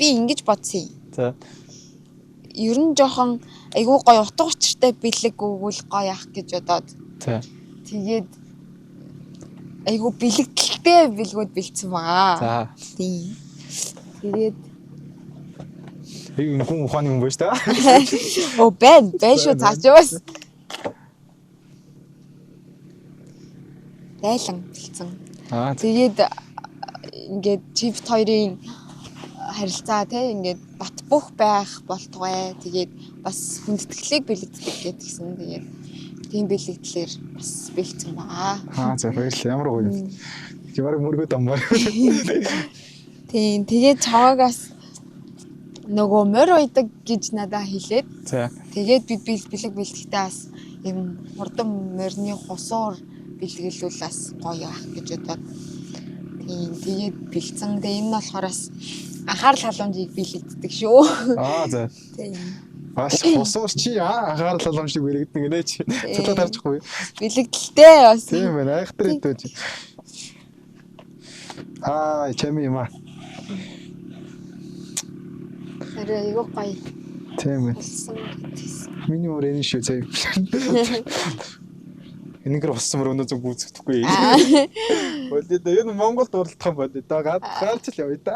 Би ингэж бодсон юм. За. Ер нь жоохон айгүй гоё утга учиртай бэлэг өгвөл гоё ах гэж бодоод. За. Тэгээд айгүй бэлэгдэлтэй бэлгүүд бэлдсэн байгаа. За. Тийм. Тэгээд Энэ хүн ухааны хүн байна шүү дээ. Оо байна, байна шүү Байна, цааш бас. Дайлан бэлдсэн. Аа. За. Тэгээд ингээд чифт хоёрын харилцаа те ингээд бат бөх байх болтугай. Тэгээд бас хүндэтгэлийг бэлэгддэг гэдгсэн. Тэгээд тийм бэлэгдлэр бас бэлдсэн байгаа. Аа за баярлалаа. Ямар гоё юм. Чи бараг мөргөө даммаар. Тийм. Тэгээд чаваагаас нөгөө морь уйдаг гэж надаа хэлээд За. тэгээд би бэлэг бэлтгэхдээ бас юм хурдан морины хусуур бэлгэлүүл бас гоё ах гэж бодоод тийм тэгээд бэлдсэн. Тэгээд энэ нь болохоор бас анхаарал халамжийг бэлэгддэг шүү. Аа за. Тийм. Бас хусуур чи аа анхаарал халамжийг бэлэгдэнэ гинэ чи. Цэцэг тарчихгүй. Бэлэгдэлтэй бас. Тийм байна. Айхтар идэж. Аа чами юм аа. Харин айгүй гоё Тийм байна. болсон гэдгийс. Миний мөр энэ шүү заяа. Энэгээр уссан мөр өнөө зүг гүйцэтгэхгүй. Болоо да энэ Монголд уралдах юм болоо да. Гарч л явъя да.